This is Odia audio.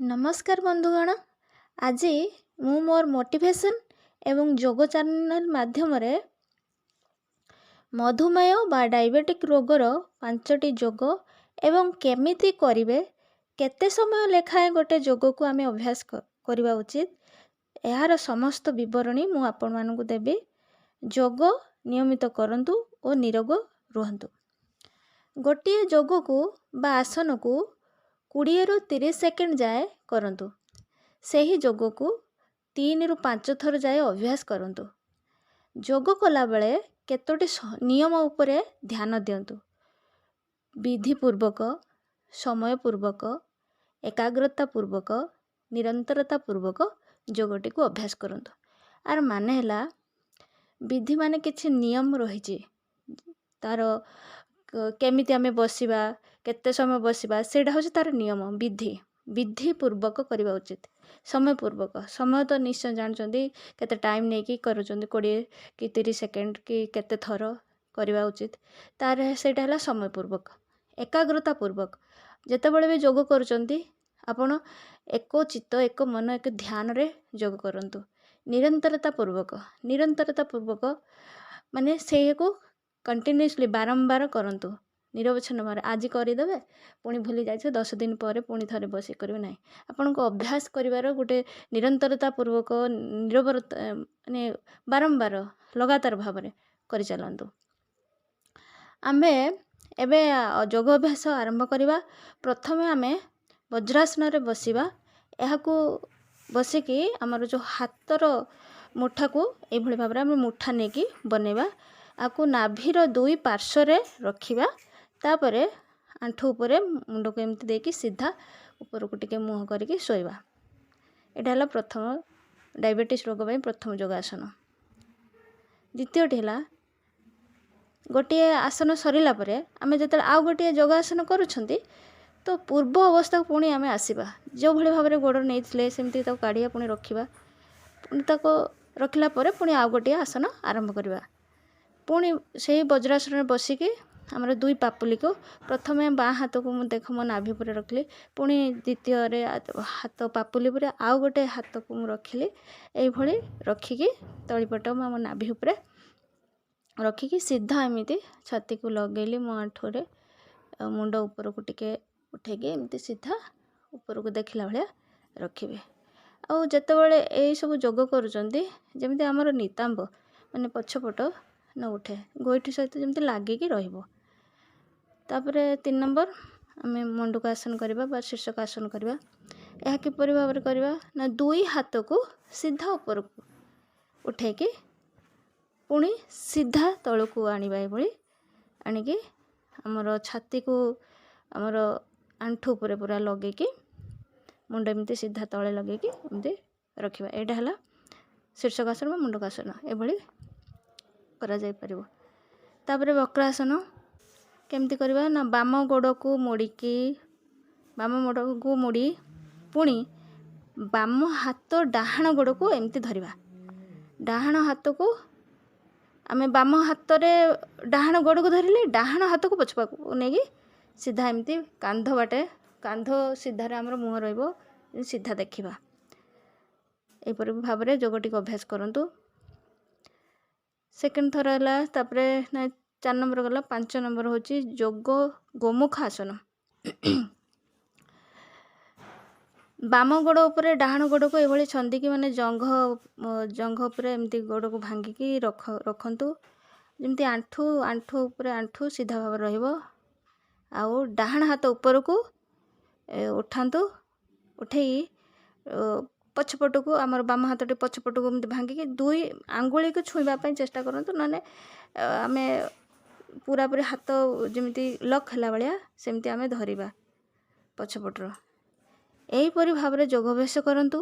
ନମସ୍କାର ବନ୍ଧୁଗଣ, ଆଜି ମୁଁ ମୋର ମୋଟିଭେସନ୍ ଏବଂ ଯୋଗ ଚ୍ୟାନେଲ୍ ମାଧ୍ୟମରେ ମଧୁମେହ ବା ଡାଇବେଟିକ୍ ରୋଗର 5ଟି ଯୋଗ ଏବଂ କେମିତି କରିବେ, କେତେ ସମୟ ଲେଖାଏଁ ଗୋଟେ ଯୋଗକୁ ଆମେ ଅଭ୍ୟାସ କରିବା ଉଚିତ, ଏହାର ସମସ୍ତ ବିବରଣୀ ମୁଁ ଆପଣମାନଙ୍କୁ ଦେବି। ଯୋଗ ନିୟମିତ କରନ୍ତୁ ଓ ନିରୋଗ ରୁହନ୍ତୁ। ଗୋଟିଏ ଯୋଗକୁ ବା ଆସନକୁ 20ରୁ 30 ସେକେଣ୍ଡ ଯାଏ କରନ୍ତୁ। ସେହି ଯୋଗକୁ 3ରୁ 5 ଥର ଯାଏ ଅଭ୍ୟାସ କରନ୍ତୁ। ଯୋଗ କଲାବେଳେ କେତୋଟି ନିୟମ ଉପରେ ଧ୍ୟାନ ଦିଅନ୍ତୁ। ବିଧିପୂର୍ବକ, ସମୟପୂର୍ବକ, ଏକାଗ୍ରତା ପୂର୍ବକ, ନିରନ୍ତରତା ପୂର୍ବକ ଯୋଗଟିକୁ ଅଭ୍ୟାସ କରନ୍ତୁ। ଆର ମାନେ ହେଲା, ବିଧି ମାନେ କିଛି ନିୟମ ରହିଛି ତାର, କେମିତି ଆମେ ବସିବା, କେତେ ସମୟ ବସିବା, ସେଇଟା ହେଉଛି ତାର ନିୟମ, ବିଧି। ବିଧି ପୂର୍ବକ କରିବା ଉଚିତ। ସମୟ ପୂର୍ବକ, ସମୟ ତ ନିଶ୍ଚୟ ଜାଣିଛନ୍ତି, କେତେ ଟାଇମ୍ ନେଇକି କରୁଛନ୍ତି, 20 କି 30 ସେକେଣ୍ଡ କି କେତେ ଥର କରିବା ଉଚିତ ତାର, ସେଇଟା ହେଲା ସମୟ ପୂର୍ବକ। ଏକାଗ୍ରତା ପୂର୍ବକ, ଯେତେବେଳେ ବି ଯୋଗ କରୁଛନ୍ତି ଆପଣ, ଏକ ଚିତ୍ତ, ଏକ ମନ, ଏକ ଧ୍ୟାନରେ ଯୋଗ କରନ୍ତୁ। ନିରନ୍ତରତା ପୂର୍ବକ, ନିରନ୍ତରତା ପୂର୍ବକ ମାନେ ସେଇଆକୁ କଣ୍ଟିନ୍ୟୁଅସଲି ବାରମ୍ବାର କରନ୍ତୁ, ନିରବଚ୍ଛିନ୍ନ ଭାବରେ। ଆଜି କରିଦେବେ, ପୁଣି ଭୁଲି ଯାଇଥିବେ, 10 ଦିନ ପରେ ପୁଣି ଥରେ ବସିକି କରିବେ, ନାହିଁ। ଆପଣଙ୍କୁ ଅଭ୍ୟାସ କରିବାର ଗୋଟେ ନିରନ୍ତରତା ପୂର୍ବକ, ନିରବରତା ମାନେ ବାରମ୍ବାର ଲଗାତାର ଭାବରେ କରିଚାଲନ୍ତୁ। ଆମେ ଏବେ ଯୋଗ ଅଭ୍ୟାସ ଆରମ୍ଭ କରିବା। ପ୍ରଥମେ ଆମେ ବଜ୍ରାସନରେ ବସିବା। ଏହାକୁ ବସିକି ଆମର ଯେଉଁ ହାତର ମୁଠାକୁ ଏଇଭଳି ଭାବରେ ଆମେ ମୁଠା ନେଇକି ବନେଇବା। ଆକୁ ନାଭିର ଦୁଇ ପାର୍ଶ୍ୱରେ ରଖିବା। ତାପରେ ଆଣ୍ଠୁ ଉପରେ ମୁଣ୍ଡକୁ ଏମିତି ଦେଇକି ସିଧା ଉପରକୁ ଟିକେ ମୁହଁ କରିକି ଶୋଇବା। ଏଇଟା ହେଲା ପ୍ରଥମ, ଡାଇବେଟିସ୍ ରୋଗ ପାଇଁ ପ୍ରଥମ ଯୋଗାସନ। ଦ୍ୱିତୀୟଟି ହେଲା, ଗୋଟିଏ ଆସନ ସରିଲା ପରେ ଆମେ ଯେତେବେଳେ ଆଉ ଗୋଟିଏ ଯୋଗାସନ କରୁଛନ୍ତି, ତ ପୂର୍ବ ଅବସ୍ଥାକୁ ପୁଣି ଆମେ ଆସିବା। ଯେଉଁଭଳି ଭାବରେ ଗୋଡ଼ ନେଇଥିଲେ, ସେମିତି ତାକୁ କାଢ଼ିବା, ପୁଣି ରଖିବା। ପୁଣି ତାକୁ ରଖିଲା ପରେ ପୁଣି ଆଉ ଗୋଟିଏ ଆସନ ଆରମ୍ଭ କରିବା। ପୁଣି ସେଇ ବଜ୍ରାସନରେ ବସିକି ଆମର ଦୁଇ ପାପୁଲିକୁ ପ୍ରଥମେ ବାଁ ହାତକୁ ମୁଁ ଦେଖ ମୋ ନାଭି ଉପରେ ରଖିଲି। ପୁଣି ଦ୍ୱିତୀୟରେ ହାତ ପାପୁଲି ଉପରେ ଆଉ ଗୋଟେ ହାତକୁ ମୁଁ ରଖିଲି। ଏଇଭଳି ରଖିକି ତଳିପଟ ମୁଁ ଆମ ନାଭି ଉପରେ ରଖିକି ସିଧା ଏମିତି ଛାତିକୁ ଲଗେଇଲି ମୋ ଆଣ୍ଠୁରେ। ମୁଣ୍ଡ ଉପରକୁ ଟିକେ ଉଠେଇକି ଏମିତି ସିଧା ଉପରକୁ ଦେଖିଲା ଭଳିଆ ରଖିବେ। ଆଉ ଯେତେବେଳେ ଏଇସବୁ ଯୋଗ କରୁଛନ୍ତି, ଯେମିତି ଆମର ନିତାମ୍ବ ମାନେ ପଛପଟ ନ ଉଠେ, ଗୋଇଠି ସହିତ ଯେମିତି ଲାଗିକି ରହିବ। ତାପରେ 3 ନମ୍ବର ଆମେ ମଣ୍ଡୁକ ଆସନ କରିବା ବା ଶୀର୍ଷକ ଆସନ କରିବା। ଏହା କିପରି ଭାବରେ କରିବା ନା, ଦୁଇ ହାତକୁ ସିଧା ଉପରକୁ ଉଠେଇକି ପୁଣି ସିଧା ତଳକୁ ଆଣିବା। ଏଭଳି ଆଣିକି ଆମର ଛାତିକୁ ଆମର ଆଣ୍ଠୁ ଉପରେ ପୁରା ଲଗେଇକି, ମୁଣ୍ଡ ଏମିତି ସିଧା ତଳେ ଲଗେଇକି ଏମିତି ରଖିବା। ଏଇଟା ହେଲା ଶୀର୍ଷକାସନ ବା ମୁଣ୍ଡକାସନ। ଏଭଳି କରାଯାଇପାରିବ। ତାପରେ ବକ୍ରାସନ କେମିତି କରିବା ନା, ବାମ ଗୋଡ଼କୁ ମୋଡ଼ିକି, ବାମ ଗୋଡ଼କୁ ମୋଡ଼ି ପୁଣି ବାମ ହାତ ଡାହାଣ ଗୋଡ଼କୁ ଏମିତି ଧରିବା। ଡାହାଣ ହାତକୁ ଆମେ ବାମ ହାତରେ ଡାହାଣ ଗୋଡ଼କୁ ଧରିଲେ, ଡାହାଣ ହାତକୁ ପଛପାଖକୁ ନେଇକି ସିଧା ଏମିତି କାନ୍ଧ ବାଟେ, କାନ୍ଧ ସିଧାରେ ଆମର ମୁହଁ ରହିବ, ସିଧା ଦେଖିବା। ଏହିପରି ଭାବରେ ଯୋଗଟିକୁ ଅଭ୍ୟାସ କରନ୍ତୁ। ସେକେଣ୍ଡ ଥର ହେଲା, ତାପରେ ନା 4 ନମ୍ବର ଗଲା। 5 ନମ୍ବର ହେଉଛି ଯୋଗ ଗୋମୁଖ ଆସନ। ବାମ ଗୋଡ଼ ଉପରେ ଡାହାଣ ଗୋଡ଼କୁ ଏଭଳି ଛନ୍ଦିକି, ମାନେ ଜଙ୍ଘ ଉପରେ ଏମିତି ଗୋଡ଼କୁ ଭାଙ୍ଗିକି ରଖନ୍ତୁ, ଯେମିତି ଆଣ୍ଠୁ ଉପରେ ଆଣ୍ଠୁ ସିଧା ଭାବରେ ରହିବ। ଆଉ ଡାହାଣ ହାତ ଉପରକୁ ଉଠାନ୍ତୁ। ଉଠେଇ ପଛପଟକୁ ଆମର ବାମ ହାତଟି ପଛପଟକୁ ଏମିତି ଭାଙ୍ଗିକି ଦୁଇ ଆଙ୍ଗୁଳିକୁ ଛୁଇଁବା ପାଇଁ ଚେଷ୍ଟା କରନ୍ତୁ। ନହେଲେ ଆମେ ପୁରାପୁରି ହାତ ଯେମିତି ଲକ୍ ହେଲା ଭଳିଆ ସେମିତି ଆମେ ଧରିବା ପଛପଟର। ଏହିପରି ଭାବରେ ଯୋଗ ଅଭ୍ୟାସ କରନ୍ତୁ।